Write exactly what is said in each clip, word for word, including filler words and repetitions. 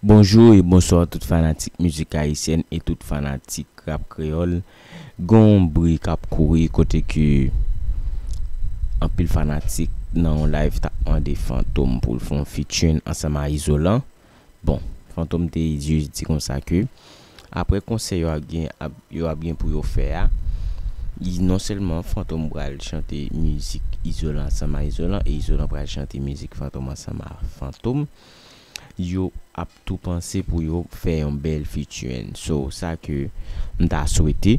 Bonjou e bonswa tout fanatik mizik ayisyèn e tout fanatik rap kreyòl. Gon bri k ap kouri kote ke anpil fanatik nan yon live t ap mande Fantom pou l fè yon featuring ansanm a Izolan. Bon, Fantom te jis di konsa ke apre konsè yo ap gen, ap, yo ap gen pou yo fè a, i, non sèlman Fantom pral chante mizik Izolan ansanm a Izolan, e Izolan pral chante mizik Fantom ansanm a Fantom, yo ap tou panse pou yo fè yon bèl featuring. So, sa ke m ta swete,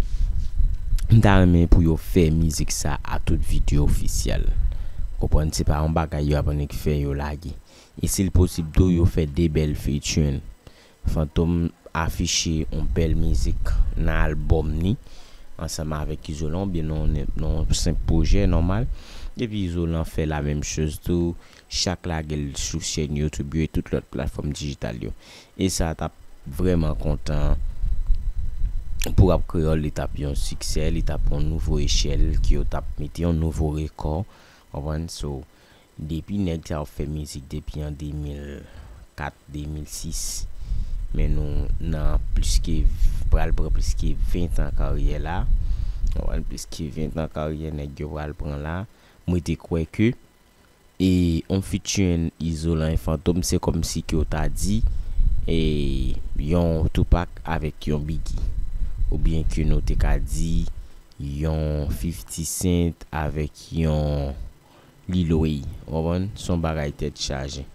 m ta renmen pou yo fè mizik sa a tout videyo ofisyèl. Konprann, se pa yon bagay yo ap annik fè yo lage. E si l posib tou, yo fè de bèl featuring. Fantom afiche yon bèl mizik nan albòm ni ansanm avèk Izolan oubyen nan yon, nan yon senp pwojè nòmal. Epi Izolan fè la menm choz tou, chak lage l sou chèn YouTube yo e tout lòt platfòm dijital yo. E sa t ap vrèman kontan pou rap kreyòl, li t ap yon siksè, li t ap yon nouvo echèl, ke yo t ap mete yon nouvo rekò, konprann? So, depi nèg sa yo fè mizik depi an de mil kat, de mil sis, men nou nan plis ke, pral pran plis ke ven tan karyè la. Konprann? Plis ke ven tan karyè nèg yo pral pran la. Mwen te kwè ke e yon featuring Izolan e Fantom, se kòmsi ke w ta di, e yon Tupac avèk yon Biggie, oubyen ke nou te ka di yon fifty Cent avèk yon Lil Wayne. Ou konprann? Se yon bagay tèt chaje.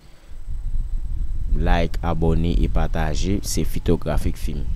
Like, abòne e pataje, se Fitografik Film.